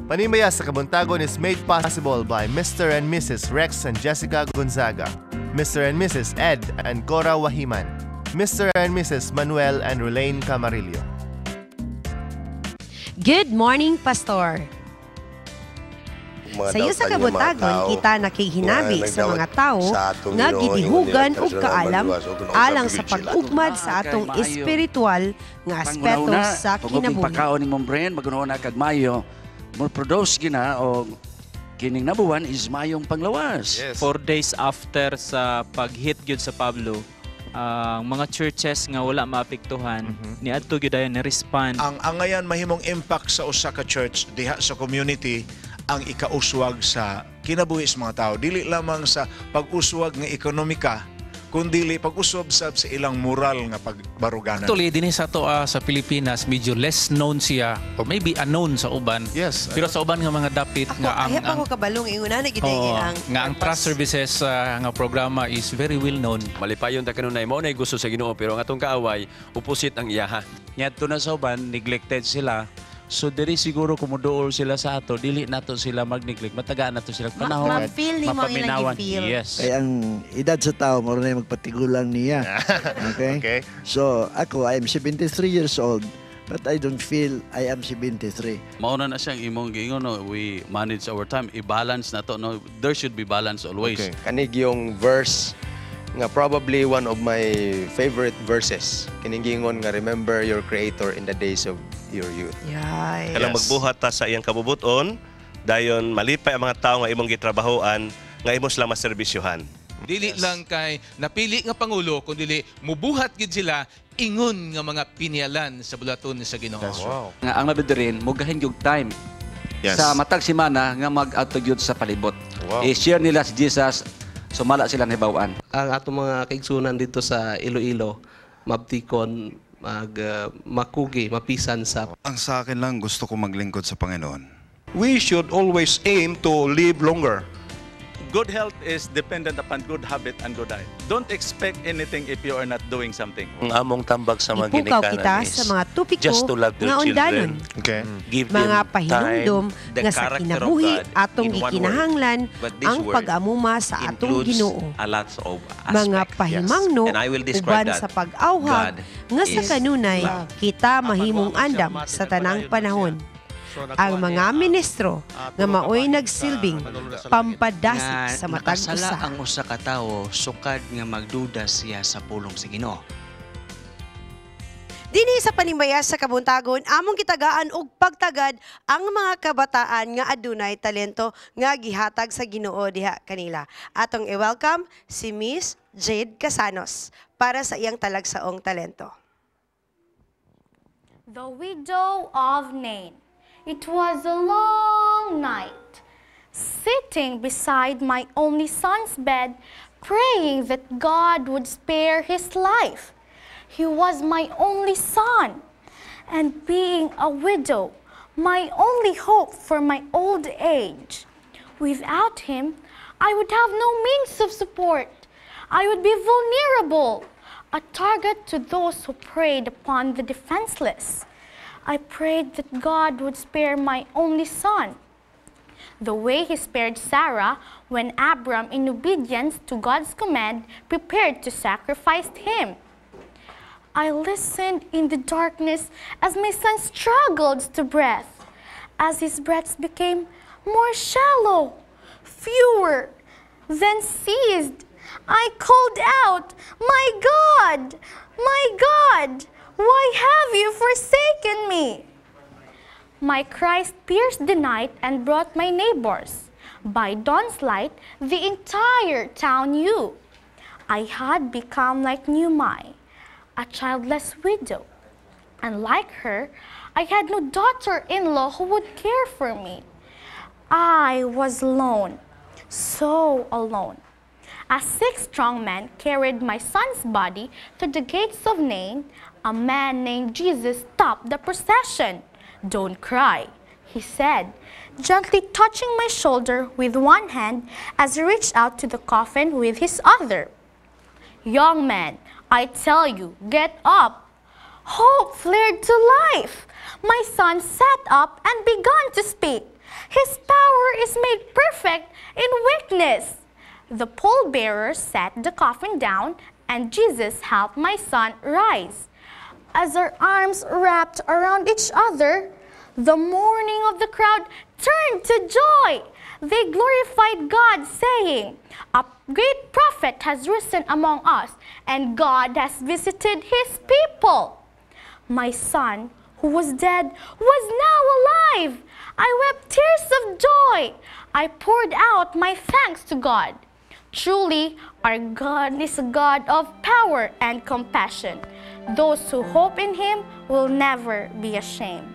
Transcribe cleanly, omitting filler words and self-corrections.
Panimbaya sa Kabuntagon is made possible by Mr. and Mrs. Rex and Jessica Gonzaga, Mr. and Mrs. Ed and Cora Wahiman, Mr. and Mrs. Manuel and Rulaine Camarillo. Good morning, Pastor. Mga Sayo sa dautan nga mga kabuntagon, tao kita nakihinabi nga sa mga nagdawat tao sa atong nga Ginoo, gidihugan ingon og nila, kaalam personal ug kung alang unsa sa gid sila. pag-ugmad sa Ah, atong kay maayo. Espiritual nga aspeto Panguna-una, sa pag kinabuhi. Pagkaon ni Ma'am Bren, maguna kag mayo, mo produce gina o kining nabuwan is mayong panglawas. Yes. 4 days after sa pag-hit gyud sa Pablo, ang mga churches nga wala maapektuhan, niadto gyud dayon ni respond. Ang angayan mahimong impact sa usa ka church diha sa community ang ikauswag sa kinabuhi sa mga tao, dili lamang sa pag-uswag nga ekonomika kundili pag-uswag sab sa ilang moral nga pagbaruganan. Actually, dinhi sa ato sa Pilipinas, medyo less known siya or maybe unknown sa uban. Pero sa uban nga mga dapit Ako, nga ang, ay pa ang ko kabalong ingon na gid oo, ang nga ang trust services nga programa is very well known. Malipayon ta kanunay, mao nay gusto sa Ginoo, pero ang atong kaaway, opposite ang iyaha. Ngadto na sa uban, neglected sila. So diri siguro kumuduol sila sa ato, dili nato sila mag-neglect. Matagaan nato sila panahon. Ma-feel nimo ang ilang Mapaminawan. gi-feel. Yes. Kaya ang edad sa tao, mao na magpatigulang niya. Okay? Okay. So, ako, I'm 73 years old, but I don't feel I am 73. Mauna na siyang imong giingon, no, we manage our time, i-balance na to, no? There should be balance always. Kanig yung verse nga probably one of my favorite verses. Kining giingon nga, "Remember your creator in the days of your youth." Yay. Kanang magbuhat ta sa iyang kabubuton, dayon malipay ang mga tao nga imong gitrabahoan, nga imo sila maserbisyuhan. Dili lang kay napili nga pangulo kundi mubuhat gid sila ingon nga mga pinialan sa bulaton sa Ginoo. Wow. Nga ang labi rin mugahin yung time sa matag semana nga mag-adto gyud sa palibot. I-share nila si Jesus, sumala sila nahibaw-an. Ang atong mga kaigsunan dito sa Iloilo, mabtikon, mag makugi, mapisan sa Ang sa akin lang, gusto ko maglingkod sa Panginoon. We should always aim to live longer. Good health is dependent upon good habit and good diet. Don't expect anything if you are not doing something. Ang among tambag sa mga Ipukaw ginikanan kita is sa mga topiko just to love their nga undanon. children. Give Mga them pahinumdom time, the nga sa character of kinabuhi God atong in one word. gikinahanglan But this ang word pag-amuma sa atong includes Ginoo. a lot of Mga aspects. pahimangno And I will describe uban that. sa pag-awhag God nga sa is kanunay love. kita mahimong andam sa tanang panahon. Ang mga ministro nga maoy nagsilbing pampadasig Nga sa matag nakasala usa. Ang usa ka tawo sukad nga magduda siya sa pulong sa Ginoo. Dinhi sa Panimbaya sa Kabuntagon, among gitagaan og pagtagad ang mga kabataan nga adunay talento nga gihatag sa Ginoo diha kanila. Atong i-welcome si Miss Jade Casanos para sa iyang talagsaong talento. The Widow of Nain. It was a long night, sitting beside my only son's bed, praying that God would spare his life. He was my only son, and being a widow, my only hope for my old age. Without him, I would have no means of support. I would be vulnerable, a target to those who preyed upon the defenseless. I prayed that God would spare my only son, the way he spared Sarah when Abram, in obedience to God's command, prepared to sacrifice him. I listened in the darkness as my son struggled to breathe, as his breaths became more shallow, fewer, then ceased. I called out, "My God! My God! Why have you forsaken me?" My cries pierced the night and brought my neighbors. By dawn's light, the entire town knew. I had become like Naomi, a childless widow. And like her, I had no daughter-in-law who would care for me. I was alone, so alone. As six strong men carried my son's body to the gates of Nain, a man named Jesus stopped the procession. "Don't cry," he said, gently touching my shoulder with one hand as he reached out to the coffin with his other. "Young man, I tell you, get up." Hope flared to life. My son sat up and began to speak. His power is made perfect in weakness. The pallbearers set the coffin down, and Jesus helped my son rise. As our arms wrapped around each other, the mourning of the crowd turned to joy. They glorified God, saying, "A great prophet has risen among us, and God has visited his people." My son, who was dead, was now alive. I wept tears of joy. I poured out my thanks to God. Truly, our God is a God of power and compassion. Those who hope in him will never be ashamed.